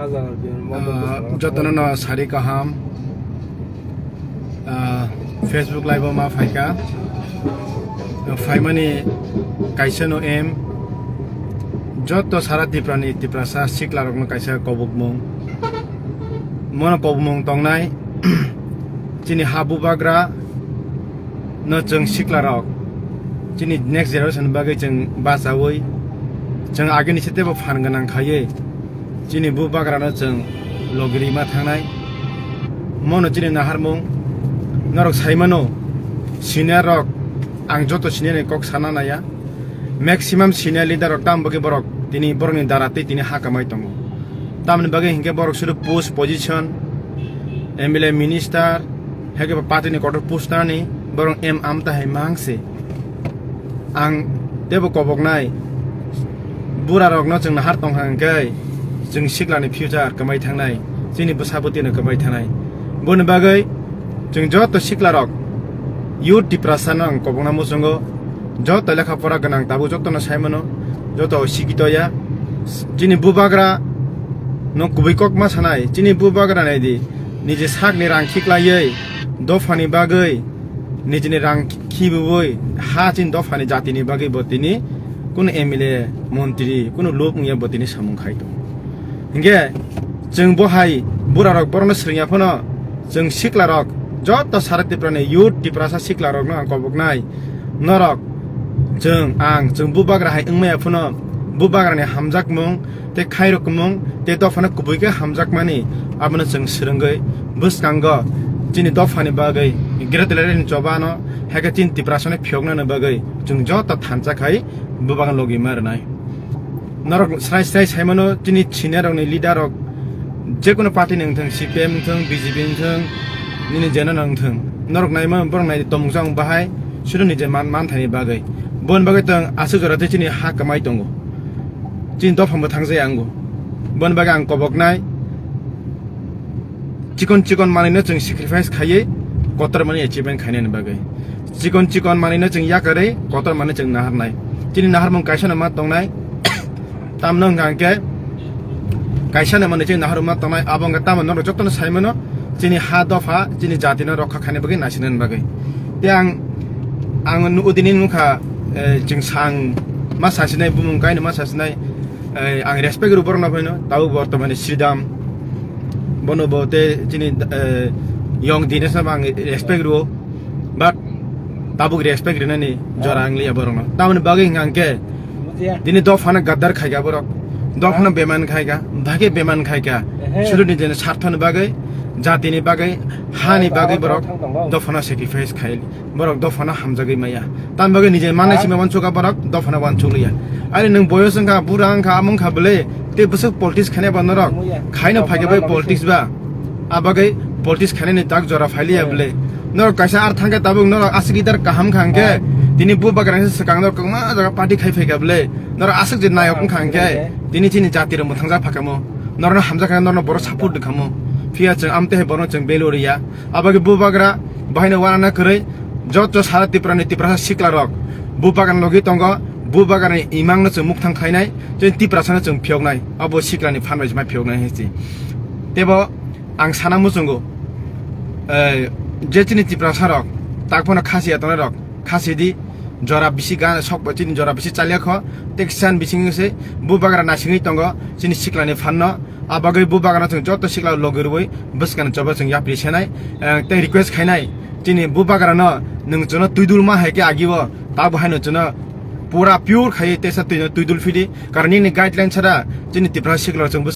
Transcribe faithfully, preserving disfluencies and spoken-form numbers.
Ah, jotono no sari kaham. Ah, Facebook live o ma phaikha. Phaimani kaisa no em. Joto sara Tripura ni Tiprasa sikla rokno kaisa kobokmung. Mono kobokmung tongnai. Chini ha bubagra no chwng sikla rok. Chini next generation bagwi chwng bachawi. Chwng agini se tebo phan gwnang khaiwi. Chini bubagrano chwng logirima thangnai. Mono chini naharmung. Norok saimano, senior rok, ang joto senior ni kok sana naya. Maximum senior leader rok tam bagwi borok tini borokni dara tei tini ha kamai tongo. Tamni bagwi hinkhe borok sudu post position, M L A minister, haikhe bo party ni kotor post nani borok em amta hai mang se. Ang tebo koboknai, bura rokno chwng nahar tongkha hwnkhe chwng siklani future kwmai thangnai, chini bwsa bwtwino kwmai thangnai. Boni bagwi chwng joto sikla rok youth Tiprasa no ang kobokna muchungo, joto lekha pora gwnang tabuk jotono saimano, joto sikito ya. Chini bubagra no kubui kok ma sanai, chini bubagra naidi, nije sakni rang khiklaiwi dophani bagwi nijini rang khibiwi ha chini dophani jatini bagwi bo tini kunu M L A, montri, kunu luk wngya bo tini samung khai tongo. Hinkhe chwng bo hai bura rok borokno swrwngya phano chwng sikla rok joto sara Tripura ni youth Tiprasa sikla rokno ang koboknai norok chwng ang chwng bubagra hai wngmaya phano bubagrani hamjakmung tei khairokmung tei dophano kubui khe hamjakmani abono chwng swrwngwi bwskango chini dophani bagwi Greater Leader ni chobano haikhe chini Tiprasano phiyoknani bagwi chwng joto thansa khai bubagno logi ma rwnai. Norok srai srai saimano chini senior rokni leader rok jekono party ni wngthang, C P M wngthang, B J P wngthang, nini jena wngthang, norok naima borok nai tongmung chang bahai sudu nije man man thani bagwi. Bon bagwi tong aswk jora tei chini ha kwmai tongo. Chini dophang bo thangjaya ango. Bon bagwi ang koboknai chikon chikon manwino chwng sacrifice khaiwi kotor manwi achievement khainani bagwi. Chikon chikon manwino chwng yakarwi kotor manwi chwng naharnai. Chini naharmung kaisa no ma tongnai. Tamno hwnkha hwnkhe kaisa no manwi chwng naharma tongnai. Abo hwnkhe tamo norok jotono saimano chini ha dopha chini jatino rokha khaina bagwi naisinani bagwi. Tei ang, ang nu-, udini nukha, eh, chwng sang ma sasinai bumung kaino ma sasinai. Eh, ang respect rw borokno phaino, tabuk bortomani Sridham, bono bo tei chini, eh, Young Dinesh no ang respect rw, but tabuk respect rwnani jora ang liya borokno. Tamoni bagwi hwnkha hwnkhe tini dophano gaddar khaika borok, dophano beman khaika, bhage beman khaika, sudu nijeni sarthoni bagwi, jatini bagwi, hani bagwi borok dophano sacrifice khai. Borok dophano hamjagwi maya. Tamni bagwi nije manai simi wansukha borok dophano wansukliya. Ari nwng boyos wngkha, bura wngkha, amo wngkha bwle, tei bwswk politics khainai ba norok? Khaino phaikhe bai politics ba? Abagwi politics khainani tak jora phailiya bwle? Norok kaisa ar thangkhe tabuk norok aswk leader kaham kha hwnkhe tini bubagrani swkang norok kwbangma jaga party khai phaikha bwle? Norok aswk je nayok wngkha hwnkhe tini chini jati rok mwthangjak phaikha mo. Norokno hamjak kha norokno borok support rwkha mo. Phiya chwng amtwi hai borokno chwng value rwya. Abagwi bubagra bahaino uanana kwrwi joto sara Tripura ni Tiprasa sikla rok bubagra logi tongo, bubagra ni imang no chwng mukthang khainai, chwng Tiprasa no chwng phiyoknai, abo sikla ni phan bai se ma phiyoknai hinsi. Tebo ang sana muchungo, eh, je chini Tiprasa rok tak phano khasi ya tongnai rok khasi di, jora bisi gan sok chini jora bisi chalya kho, tei kisan bising se bubagra naisingwi tongo chini sikla ni phan no. Abagwi bubagrano chwng joto sikla logi rwui bwskangni choba chwng yapri senai, eh, tei request khainai, chini bubagrano nwng chwngno twidul ma hai khe agio, tabo haino chwngno pura pure khaiwi tesa twino twidul phidi, karon nini guideline chara chini Tiprasa sikla chwng